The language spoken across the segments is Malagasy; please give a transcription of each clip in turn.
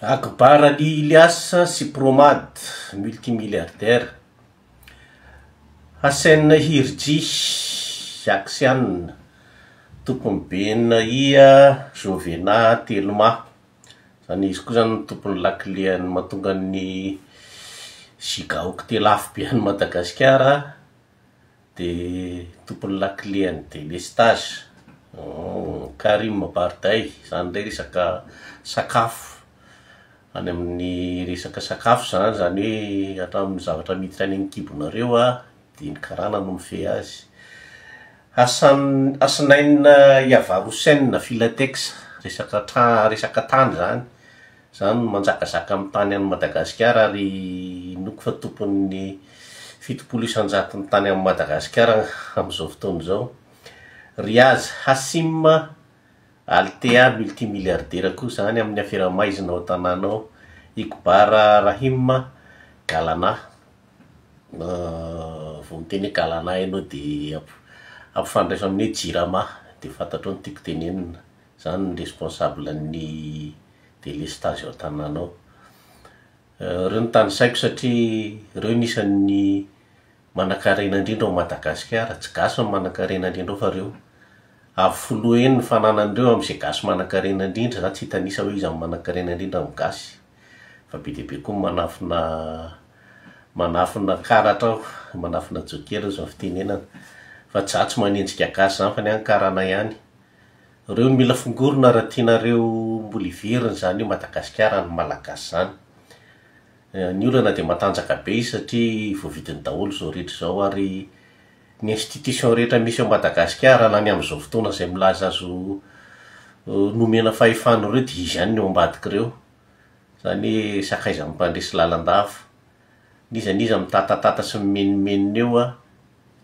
Akbar Ali Ilyas sy Promad, multimilliardaire. Hassen Hirji, Axian, tompon'ny BNI, Jovena Telma. Zany izy koa zany no tompon'ny lakile an'ny mahatonga ny gigaoctet lafo be any Madagasikara, de tompon'ny lakile an'ny délestage. Karim Barday, zany ndray resaka sakafo, any amin'ny resaka sakafo zany, zany hoe hatramin'ny zavatra miditra any amin'ny kibonareo a, de ny karana no mifehy azy. Hassan Hasnain Yavaroussen, Filatex, resaka tra- resaka tany zany, zany no manjakazaka amin'ny tany any Madagasikara ary inoako fa tompon'ny 70% tany amin'i Madagasikara amin'izao fotoana izao. Riaz Hassim, Altea, multimilliardaire koa zany amin'ny afera maizina ao an-tanàna ao. Iqbar Rahim, Galana, vao miteny hoe Galana ianao de amp- ampifandraiso amin'ny hoe Jirama de fantatrao ny tiako tenenina, zany ny responsable ny délestage ao an-tanàna ao. Reo no tanisaiko satria reo no isan'ny manan-karena indrindra ao Madagasikara, tsy gasy no manan-karena indrindra ao fa reo. Avo filoha eny ny fananan'ireo am'zay gasy manan-karena indrindra, za tsy hitanisa hoe iza no manan-karena indrindra amin'ny gasy, fa be dia be koa ny manafina manafina karatra ao, manafina joker zao fitenenana, fa za tsy manenjika gasy zany fa ny ahy ny karana ihany. Reo no mila fongorona raha tianareo mbola hiverina zany hoe Madagasikara ny malagasy zany. Ny olana de matanjaka be izy satria voavidiny daholo zao rehetra zao ary ny institution rehetra misy ao Madagasikara na ny am'izao fotoana zay milaza azy ho nomena fahefana ireo de izy ihany no eo ambadik'ireo. Zany hoe sakaizan'ny mpandresy lalandava. N'iza n'iza mitatatata sy mimenomenona eo a,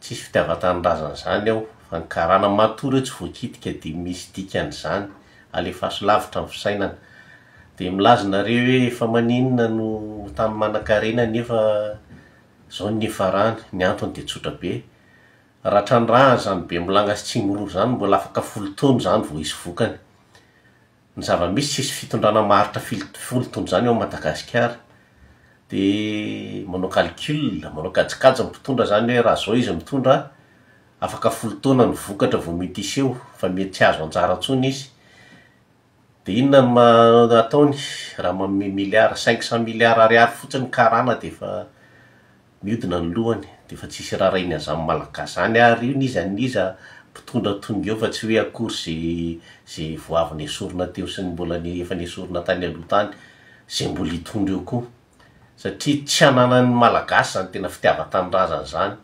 tsisy fitiavan-tanindrazana zany ao, fa ny karana matoa reo tsy voakitika de misy dikany zany, alefaso lavitra ny fisainana. De milaza nareo hoe fa maninona no tany manan-karena nefa zao ny niafarany, ny antony de tsotra be. Raha trandrahana zany Bemolanga sy Tsimiroro zany mbola afaka 10 taona zany vao hisy vokany. Ny zava-misy tsisy fitondrana maharitra fil- 10 taona zany ao Madagasikara. De manao calcul, manao kajikajy ny mpitondra zany hoe raha zao izy mitondra, afaka 10 taona ny vokatra vao mety hiseho fa mety tsy azo anjara intsony izy. De inona no ma- ataony raha manome milliard, 500 milliards ariary fotsiny karana de efa mihodina ny lohany, de efa tsisy raharahiany an'izany malagasy zany ary io n'iza n'iza mpitondra tonga eo fa tsy hoe akory zay zay vao avy nesorina teo sy ny mbola ny efa nesorina tany aloha tany, zay mbola hitondra eo koa. Satria tsy ananan'ny malagasy zany tena fitiavan-tanindrazana zany.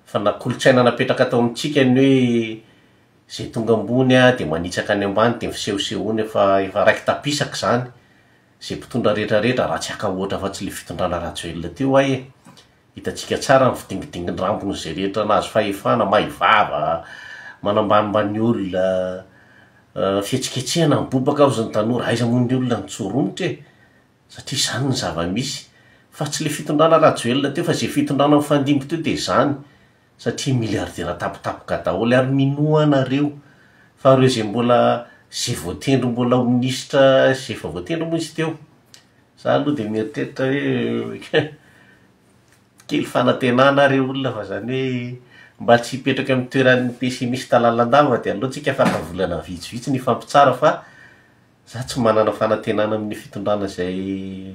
Fa na kolontsaina napetraka tao amintsika ny hoe zay tonga ambony a de manitsaka any ambany de misehosehoana efa efa raiki-tapisaka zany. Zay mpitondra rehetrarehetra raha tsy haka ohatra afa-tsy le fitondrana Rajoelina teo aho e. Hitantsika tsara ny fidingidingin-drambony zay rehetra nahazo fahefana, mahay vava, manambanimbany olona, fihetsiketsehana mibobaka hozy ny tanora, aiza moa ny olona nitsoromotra e, satria zany ny zava-misy. Fa tsy le fitondrana Rajoelina teo fa zay fitondrana mifandimby teo de zany, satria milliardaire tapitapoka daholo ary minoa anareo fa reo zay mbola zay voatendry mbola ho minisitra zay efa voatendry moa izy teo. Za aloha de mieritreritra hoe kely fanantenana re olona fa zany hoe mba tsy hipetraka amin'ny toeran'ny pessimiste lalandava de aleo tsika afaka volana vitsivitsy ny hifampitsara fa za tsy manana fanantenana amin'ny fitondrana zay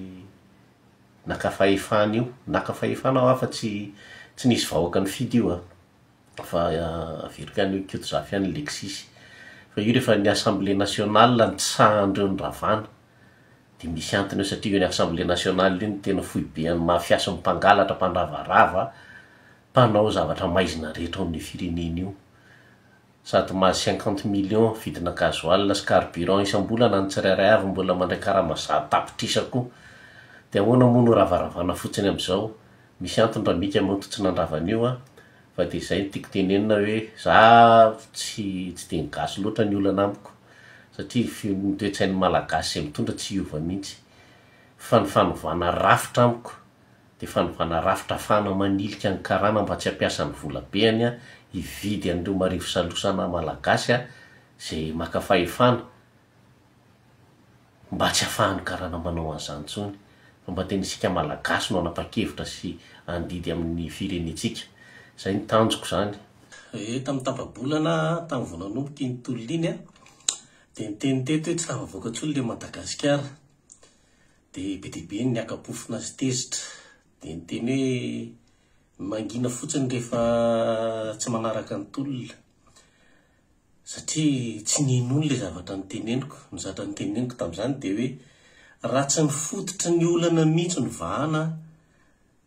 naka fahefana io, naka fahefana aho fa tsy tsy nisy vahoaka nifidy io a, fa averiko ihany hoe Koto-Zafy ihany Lexis. Fa io rehefa ny assemblée nationale no tsy sahandreo ny ravana de misy antony eo satria io ny assemblée nationale io no tena foibe an'ny mafia sy ny mpangalatra, mpandravarava, mpanao zavatra maizina rehetra ao amin'ny firenena io. Sady mahazo 50 millions vidina gasoil sy carburant isam-bolana ny tsirairay avy mbola mandray karama 100 tapitrisa koa. De ahoana moa no ravaravana fotsiny am'izao? Misy antony raha mika moa tsy nandravana io a, fa de zay no tiako tenenina hoe za tsy tsy de ny gasy loatra ny olana amiko satria fi- ny toe-tsain'ny malagasy zay mitondra tsy hiova mihitsy. Fa ny fanovana rafitra amiko de fanovana rafitra ahafahana manilika ny karana mba tsy hampiasa ny volabeany a, hividy an'ireo marivo salosana malagasy a, zay maka fahefana. Mba tsy afahan'ny karana manao an'izany intsony fa mba tena isika Malagasy no hanapa-kevitra sy handidy amin'ny firenentsika. Izay ny tanjoko izany. Ee, tamin'ny tapa-bolana aho, tamin'ny vao nanomboka iny tolona iny an, dia niteny teto hoe tsy tafavoaka intsony ilay Madagasikara. Dia be dia be ny niaka-pofona sy tezitra. Dia niteny hoe mangina fotsiny rehefa tsy manaraka ny tolona. Satria tsy ninoany ilay zavatra noteneniko. Ny zavatra noteneniko tamin'izany dia hoe raha tsy ny fototry ny olana mihitsy no vahana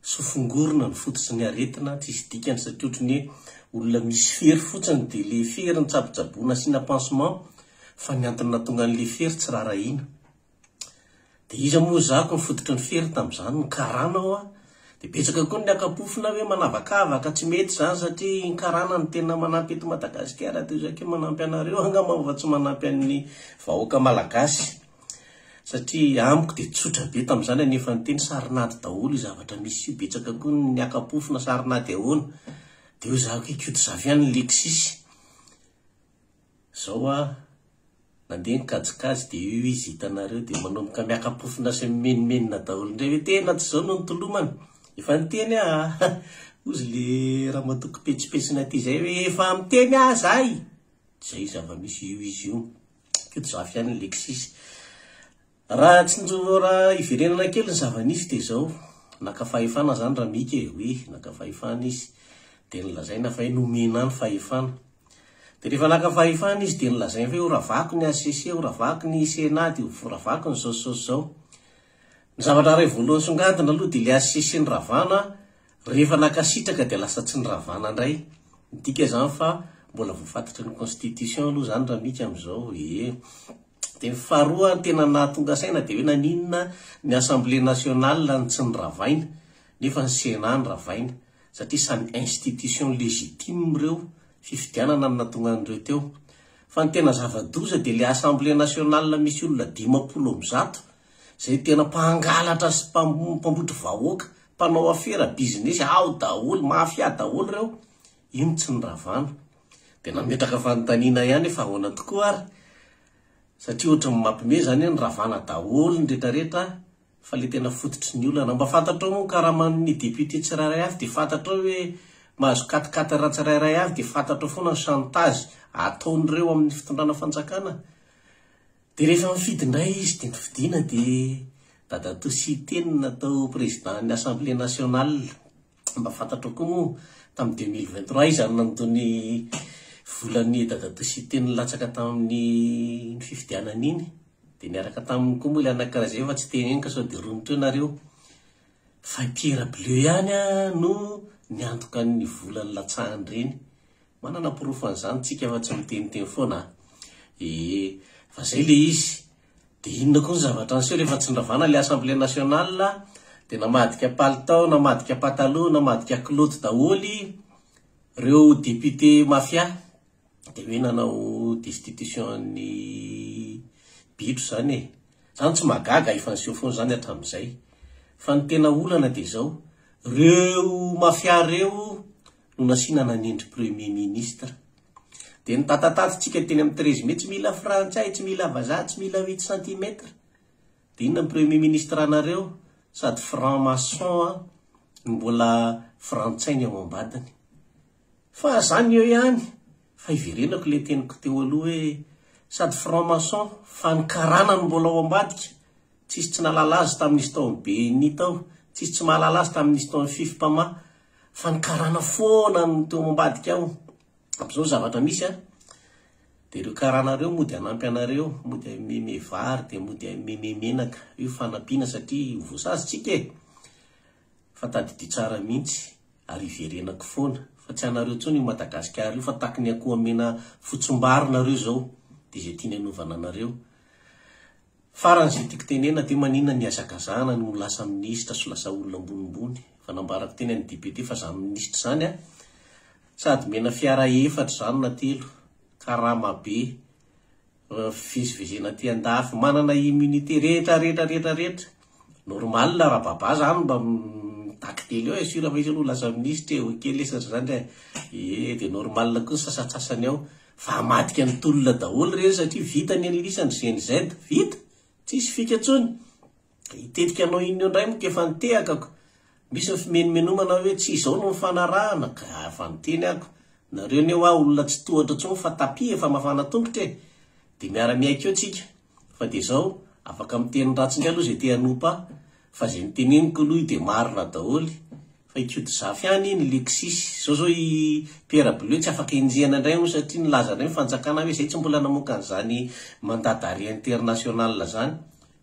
sy fongorina ny fototry ny aretina, tsisy dikany satria ohatry ny hoe olona misy fery fotsiny dia ilay fery no tsabotsaboina asiana pansement fa ny antony nahatonga an'ilay fery tsy rarahiana. Dia iza moa zako ny fototry ny fery tamin'izany, ny karana hoa. Dia betsaka koa ny niaka-pofona hoe manavakavaka, tsy mety izany satria ny karana no tena manampy eto Madagasikara, dia zay koa manampy anareo angamba fa tsy manampy an'ny vahoaka malagasy. Satria amiko dia tsotra be tamin'izany anefa niteny sarin'ady daholo io zavatra misy io, betsaka koa ny niaka-pofona sarin'ady ahoana. Dia hoy zako hoe Ikotozafy ihany ny Lexis. Zao hoa. Nandeha ny kajikajy dia io izy hitanareo dia manomboka miaka-pofona sy mimenomenona daholo indray hoe tena tsy izao no nitolomana. Efa niteny aho a! Hozy le ramatoa kipetsipetsina aty izay hoe efa miteny aho zay! Zay zava-misy io izy io. Koto Zafy ihany ny Lexis. Raha tsinjo raha hiverenana kely ny zava-nisy dia izao, naka fahefana izany Ramika e, oui, naka fahefana izy, dia nolazaina fa hoe nomena ny fahefana. Dia rehefa naka fahefana izy dia nolazainy fa hoe horavako ny HCC, horavako ny Sénat, dia horavako ny izao sy izao sy izao. Ny zavatra iray voalohany songadina aloha dia ilay HCC noravana, rehefa nankasitraka dia lasa tsy noravana indray. Midika izany fa mbola voafatotry ny constitution aloha izany Ramika amin'izao, ee. Dia ny faharoa tena nahatonga saina dia hoe naninona ny Assemblée nationale no tsy noravaina nefa ny Sénat noravaina satria samy institution légitime ireo, fifidianana no nahatonga an'ireo teo. Fa ny tena zava-doza dia ilay Assemblée nationale misy olona 150 izay tena mpangalatra sy mpambotry vahoaka, mpanao afera, business, ao daholo, mafia daholo ireo, io no tsy noravana. Dia nametraka fanontaniana ihany hoe fa ahoana tokoa ary? Satria ohatran'ny mampime izany hoe niravana daholo ny retraretra fa ilay tena fototry ny olana. Mba fantatrao moa ny karaman'ny député tsirairay avy dia fantatrao hoe mahazo quatre quatre tsirairay avy dia fantatrao foana ny chantage ataon'ireo amin'ny fitondrana fanjakana. Dia rehefa nifidy indray izy dia nofidiana dia Dadatoa Siteny no natao président-n'ny Assemblée nationale. Mba fantatrao koa moa tamin'ny 2023 iza no nandoa ny volan'ny dadatoa Siteny nilatsaka tamin'ny fifidianana iny. Dia niaraka taminy koa moa ilay anankiray izay fa tsy teneniko sao dia romotra eo nareo. Fa i Pierre Bleu ihany no niantoka ny vola nilatsahany ireny. Manana porofo an'izany tsika fa tsy miteniteny foana a. Ee, fa zay le izy. Dia inona koa ny zavatra niseho rehefa tsy noravana ilay Assemblée nationale dia namadika palitao, namadika pataloha, namadika kilaoty daholo ireo député mafia. Dia hoe nanao destitution an'ny bitro izany e. Izany tsy mahagaga, efa niseho foana izany hatramin'izay. Fa ny tena olana dia izao, ireo mafia ireo no nasiana nanendry premier ministre. Dia nitatatatitsika teny amin'ny 13 mai, tsy mila frantsay, tsy mila vazaha, tsy mila huit centimètres. Dia inona ny premier ministre anareo? Sady franc maçon no mbola frantsay ny ao ambadiny. Fa zany eo ihany, fa iverenako ilay teniko teo aloha hoe sady franc maçon fa ny karana no mbola ao ambadika. Tsisy tsy nahalala azy tamin'izy tao amin'ny BNI tao, tsisy tsy mahalala azy tamin'izy tao amin'ny Fifpama. Fa ny karana foana no teo ambadika ao. Amin'izao ny zavatra misy an, dia ireo karana ireo mody hanampy anareo, mody hameme vary, dia mody hameme menaka. Io fanampiana satria ho voasazy tsika e! Fa tadidio tsara mihitsy ary hiverenako foana fa tsy anareo intsony io Madagasikara io fa taky ny akoho amena fotsimbary nareo izao dia izay tiany hanaovana anareo. Farany izay tiako tenena dia maninona ny hihazakazahana no lasa minisitra sy lasa olona ambonimbony. Efa nambarako teny amin'ny député fa za minisitra izany an, sady omena fiara efatra izany na telo, karama be, fivezivezena aty andafy, manana immunité rehetra rehetra rehetra rehetra. Normal raha baba zany mba mitaky telo eo e, sûr fa izy aloha lasa minisitra e, ok lesy ry zandry e, ee dia normal koa ny sasantsasany ao. Fa hamadika ny tolona daholo ireny satria vita ny an'lisany GNZ, vita! Tsisy fika intsony. Hitetika anao inona eo indray moa ka efa nitehakako. Misy ny fimenomenomana hoe tsy izao no nifanarahana ka efa niteny ako. Nareo anie hoa olona tsy tohatra intsony fa tapis efa mafana tongotra e! Dia miara-miaiky eo tsika. Fa dia izao, afaka miteny ratsy indray aloha izay te hanompa ahy, fa izay noteneniko aloha io dia marina daholo. Fa i Kotozafy ihany iny, Lexis. Izao izao i Pierre Bleu tsy afaka enjehina indray hono satria nilaza indray ny fanjakana hoe izay tsy mbola namoaka an'izany mandat d'arrêt international izany.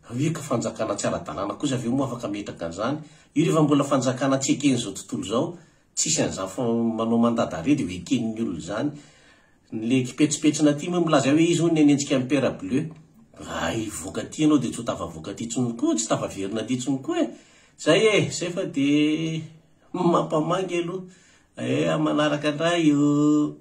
Hoe ka fanjakana tsy ara-dalàna kosa ve moa afaka ametraka an'izany? Io rehefa mbola fanjakana tsy eken'izao tontolo izao, tsisy an'izany manao mandat d'arrêt dia ho eken'ny olona izany. Le kipetsopetsona aty moa milaza hoe izy hono nenenjika an'i Père Bleu. Raha hivoaka aty ianao dia tsy ho tafavoaka aty intsony koa, tsy tafaverina aty intsony koa e! Zay e! Zay fa dia mampamangy aloha. Eh, manaraka indray o!